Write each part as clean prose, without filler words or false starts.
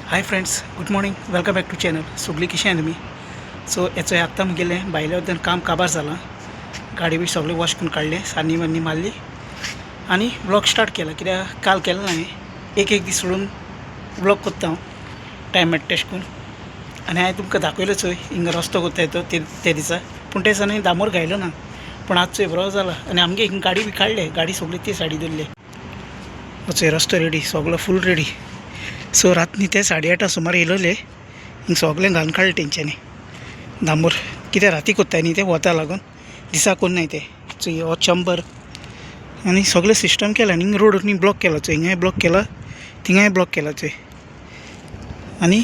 Hi friends, good morning, welcome back to channel. सगळीं कशें आहा तुमी? सो हेचो आत्तां मुगेलें भायल्या वटेन काम काबार जालां. गाडी बी सगळें वॉश करून काडलें, सानी मान्नी मारली आनी व्लॉग स्टार्ट केला. कित्याक काल केलें ना हांवें, एक एक दीस सोडून व्लॉग करता हांव, टायम मेळटा तेश करून. आनी हांवें तुमकां दाखयलो चोय हिंगा रस्तो करताय तो ते दिसा, पूण ते दिसा डांबर घायलो ना, पूण आज चोय बरो जाला. आनी आमगे हिंगा गाडी बी काडले, गाडी सगळी ती सायडी दवरली. चोय रस्तो रेडी, सगळो फूल रेडी. सो रातनी ते 8:30 सुमार येयलोले, हिंग सगळें घालून काडलें तेंच्यांनी डांबर. कित्याक राती कोत्ताय न्ही ते वता लागून, दिसा कोन्नाय ते. चोय हो चंबर आनी सगळें सिस्टम केलां. आनी हिंग रोड न्ही ब्लॉक केला चोय, हिंगाय ब्लॉक केला, थिंगाय ब्लॉक केला चोय. आनी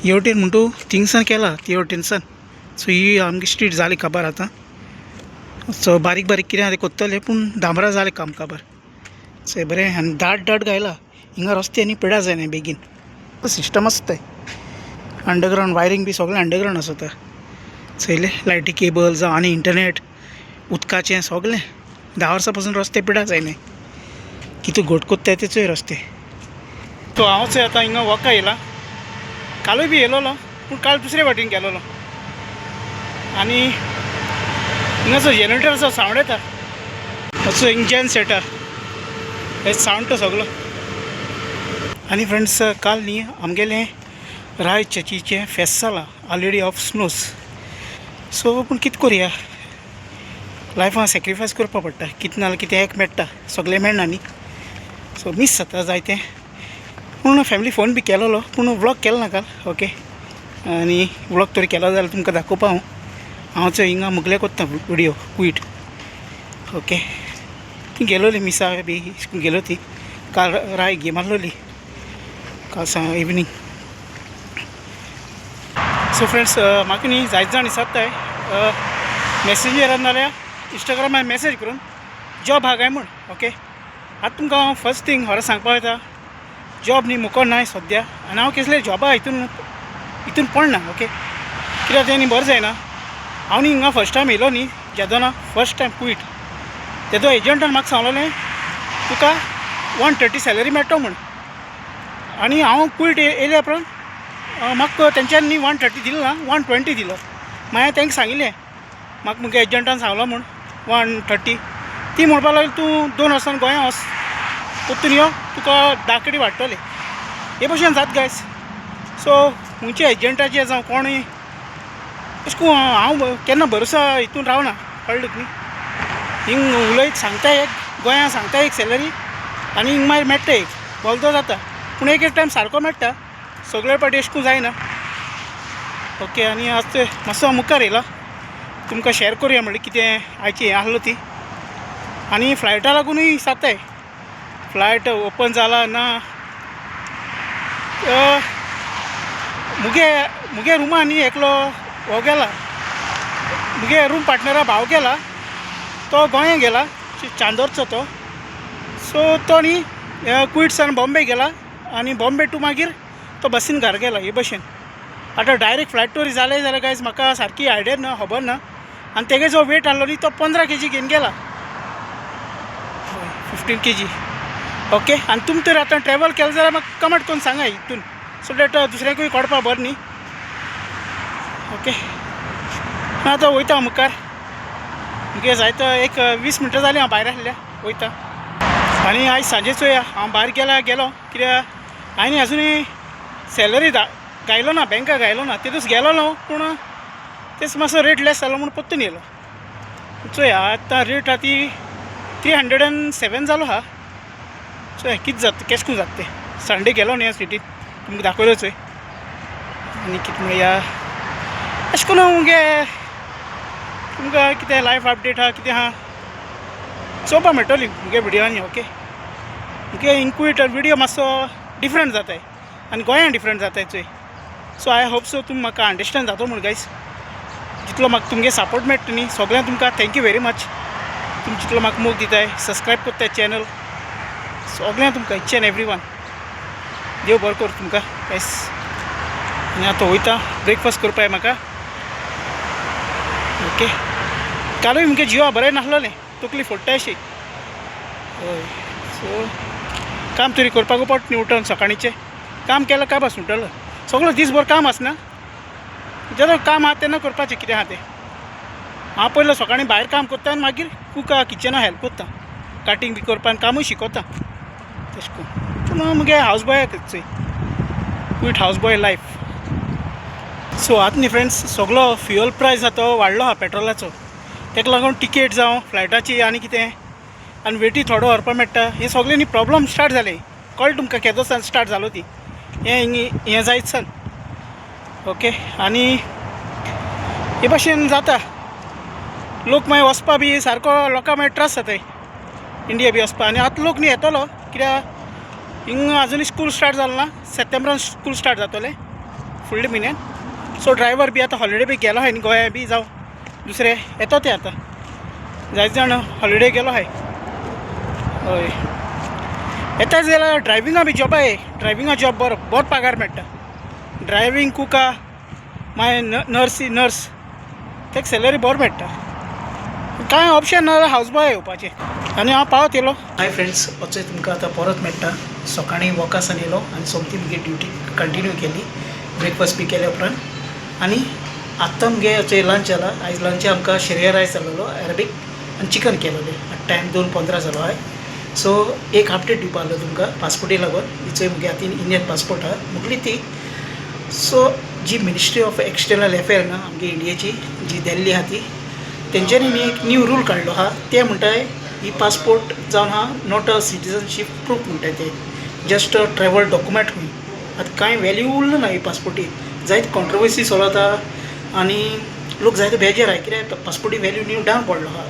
हे वटेन म्हणटू थिंगसान केला, ते वटेनसान. सो ही आमगे स्ट्रीट जाली काबार आतां. सो बारीक बारीक कितें आहा तें कोत्तले, पूण डांबरा जालें काम काबार. चोय बरें आनी दाट दाट घायला हिंगा रस्ते न्ही पिडा जायना बेगीन. सिस्टम आसता, अंडरग्रावंड वायरींग बी सगळें अंडरग्रावंड आसता. चोयलें लायटी केबल जावं आनी इंटरनेट उदकाचें सगळें. 10 वर्सां पासून रस्ते पिडा जायना, कितू घट कोत्ताय ते चोय रस्ते. सो हांव चोय आतां हिंगा वॉका येयला. कालूय बी येयलोलो, पूण काल दुसरे वाटेन गेलोलो. आनी हिंगाचो जनरेटरचो सावंड येता, असो इंजन सेटर हे सावंड तो सगळो. आनी फ्रेंड्स, काल न्ही आमगेलें राय चर्चीचें फेस्त जालां, our lady of snows. So पूण कितें करुया, लायफान सॅक्रिफायस करपा पडटा. कितें ना जाल्यार कितें एक मेळटा, सगळें मेळना न्ही. सो मीस जाता जायतें. पूण फॅमिली फोन बी केलोलो, पूण व्लॉग केलो ना काल. ओके, आनी व्लॉग तरी केलो जाल्यार तुमकां दाखोवपा. हांव हांव चोय हिंगा मुगले कोत्ता विडियो क्वीट. ओके, ती गेलोली मिसा बी गेलो ती काल राय गेम आहलोली काल सा इवनींग. सो फ्रेंड्स, म्हाका न्ही जायते जाण विचारताय मॅसेंजरान नाल्यार इंस्टाग्रामार मॅसेज करून, जॉब आहा काय म्हूण. ओके, आतां तुमकां हांव फर्स्ट थींग खरें सांगपा वयता, जॉब न्ही मुको नाय सद्या. आनी हांव कसले जॉबा हितून हितून पडना. ओके, कित्याक तें न्ही बरें जायना. हांव न्ही हिंगा फर्स्ट टायम येयलो न्ही जेदोना, फर्स्ट टायम कुवेट, तेदो एजंटान म्हाका सांगलेलें तुका 130 सॅलरी मेळटलो म्हूण. आनी हांव कुवेट येयल्या उपरांत म्हाका तेंच्यांनी न्ही 130 दिलो ना, 120 दिलो. मागीर तांकां सांगिल्लें म्हाका मुगे एजंटान सांगलो म्हूण 130. ती म्हणपाक लागली तूं 2 वर्सां गोंया वच, परतून यो, तुका 10 कडी वाडटले. हे भशेन जाता गायस. सो खंयच्या एजंटाचे जावं कोणूय अशें करून हांव केन्ना भरोसा हितून रावना, कळ्ळें तुका न्ही. हिंग उलयत सांगता एक, गोंया सांगता एक सॅलरी आनी हिंग मागीर मेळटा एक बोलतो जाता, पूण एक एक टायम सारको मेळटा, सगळे पाटी अशें करून जायना. ओके, आनी आज ते मातसो मुखार येयला, तुमकां शेअर करुया म्हणलें कितें आयची हें आहलो ती. आनी फ्लायटा लागुनूय जाताय, फ्लायट ओपन जाला ना. मुगे मुगे रुमा न्ही एकलो हो गेला, मुगे रूम पार्टनरा भाव गेला, तो गोंया गेला, चांदोरचो तो. सो तो न्ही कुवेटसान बॉम्बे गेला आनी बॉम्बे टू मागीर तो बसीन घर गेला. हे भशेन आतां डायरेक्ट फ्लायट तरी जालें जाल्यार गायज म्हाका सारकी आयडिया ना, खबर ना. आनी तेगे जो वेट आहलो न्ही तो 15 केजी घेवन गेला, 15 केजी. ओके, आनी तुमी तर आतां ट्रॅवल केलें जाल्यार म्हाका कमेंट करून सांगा हितून, सो that दुसऱ्यांकूय कळपा बरें न्ही. ओके, आतां वयता मुखार. मुगे जायतो एक 20 मिनटां जालीं हांव भायर आसल्या, वयता. आनी आयज सांजे चोया हांव भायर गेला गेलो, कित्याक हांवें अजुनूय सॅलरी घायलो ना, बँका घायलो ना. तेदूस गेलोलो न्हू, पूण तेच मातसो रेट लेस जालो म्हूण परतून येयलो. चोया आतां रेट आहा ती 307 जालो आहा. चोया कितें जाता, केश करून जाता तें. संडे गेलो न्ही सिटीत, तुमकां दाखयलो चोय. आनी कितें म्हणया, अशें करून मुगे तुमकां कितें लायफ अपडेट आहा, कितें आहा चोवपा मेळटली मुगे विडियोनी. ओके, मुगे इन्क्विटर विडियो मातसो डिफरंट जाताय आनी गोंयान डिफरंट जाताय चोय. सो I hope so तुमी म्हाका अंडरस्टँड जातो म्हूण गायज. जितलो म्हाका तुमगे सपोर्ट मेळटा न्ही सगळ्यांक तुमकां thank you very much. तुमी जितलो म्हाका मोग दिताय, सबस्क्रायब करताय चॅनल, सगळ्यांक तुमकां इच एन एवरी वन देव बरो करूं तुमकां गायस. आनी आतां वयता ब्रेकफास्ट करपाक म्हाका. ओके, कालूय मुगे जिवा बरें नासलोलें, तकली फोडटा अशी. हय, सो काम तरी करपाक पडटा न्ही. उठून सकाळीचें काम केलें काय बस उठलो, सगळो दीसभर काम आसना. जेन्ना काम आहा तेन्ना करपाचें कितें आहा तें. हांव पयलो सकाळीं भायर काम करता आनी मागीर कुका किचना हेल्प करता, कटींग बी करपा आनी कामूय शिकयता तशें करून. पूण मुगे हावज बॉयाक चोय, quite house boy life. So आतां न्ही फ्रेंड्स, सगलो फ्युअल प्रायस आहा तो वाडलो आहा पेट्रोलाचो. ताका लागून टिकेट जावं फ्लायटाची आनी कितें आनी वेटी थोडो व्हरपा मेळटा, हे सगळे न्ही प्रॉब्लम स्टार्ट जाले. कळ्ळें तुमकां केदो सान स्टार्ट जालो ती हें हें जायत सान. ओके, आनी हे भाशेन जाता. लोक मागीर वचपा बी सारको लोकां मागीर त्रास जाताय इंडिया बी वचपा. आनी आतां लोक न्ही येतलो, कित्याक हिंगा अजून स्कूल स्टार्ट जालें ना. सप्टेंबरान स्कूल स्टार्ट जातलें फुडल्या म्हयन्यान. सो ड्रायवर बी आतां हॉलिडे बी गेलो आहाय न्ही, गोंया बी जावं दुसरे येतो ते. आतां जायते जाण हॉलिडे गेलो आहाय. हय, येताच जाल्यार ड्रायविंगा बी जॉब आहे. ड्रायविंगा जॉब बरो, बरो पगार मेळटा. ड्रायवींग, कुका, मागीर नर्सी, नर्स, तेका सॅलरी बरो मेळटा. कांय ऑप्शन ना हावज बॉय येवपाचें. आनी हांव पावत येयलो. हाय फ्रेंड्स, वचोय तुमकां आतां परत मेळटा. सकाळीं वॉकासान येयलो आनी सोमती मुगे ड्युटी कंटिन्यू केली ब्रेकफास्ट बी केल्या उपरांत. आनी आत्तां मुगे चोय लंच जाला. आयज लंच आमकां शेरिया रायस जालोलो अरेबीक आनी चिकन केलोलें. आतां टायम 2:15 जालो आहाय. सो एक अपडेट दिवपा आहलो तुमकां पासपोर्टी लागून. ही चोय मुगे हातीन इंडियन पासपोर्ट आहा मुगली ती. सो जी मिनिस्ट्री ऑफ एक्सटर्नल अफेयर ना आमगे इंडियेची, जी दिल्ली आहा ती, तेंच्यांनी न्ही एक न्यू रूल काडलो आहा. ते म्हणटाय ही पासपोर्ट जावन आहा not a citizenship proof म्हणटाय ते, जस्ट अ ट्रॅवल डॉक्युमेंट खंय. आतां कांय वेल्यू उरलो ना ही पासपोर्टी. जायते कॉन्ट्रोवर्सी चलता आनी लोक जायते बेजार आहाय, कित्याक पासपोर्टी व्हॅल्यू न्यू डावन पडलो आहा.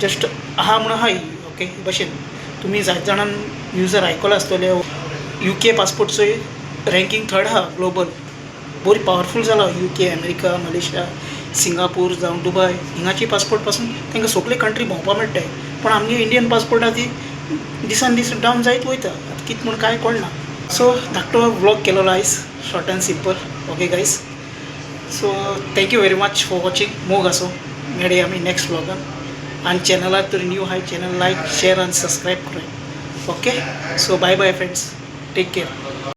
जस्ट आहा म्हणून आहा ही. ओके, हे भशेन तुमी जायते जाणान न्यूजार आयकलां आसतलें, युके पासपोर्टचोय रँकींग थर्ड आहा ग्लोबल. बरी पावरफूल जाला. युके, अमेरिका, मलेशिया, सिंगापूर जावं दुबय, हिंगाची पासपोर्ट पासून तांकां सगळे कंट्री भोंवपा मेळटाय. पूण आमगे इंडियन पासपोर्ट आहा ती दिसान दीस डावन जायत वयता. आतां कितें म्हूण कांय कळना. सो धाकटो व्लॉग केलेलो आयज, short and simple. Okay guys, so thank you very much for watching. मोग आसूं, मेळया आमी नेक्स्ट व्लॉगान. आनी चॅनलार तर न्यू आहाय, चॅनल लायक, शेर आनी सबस्क्रायब कराय. Okay, so bye bye friends, take care.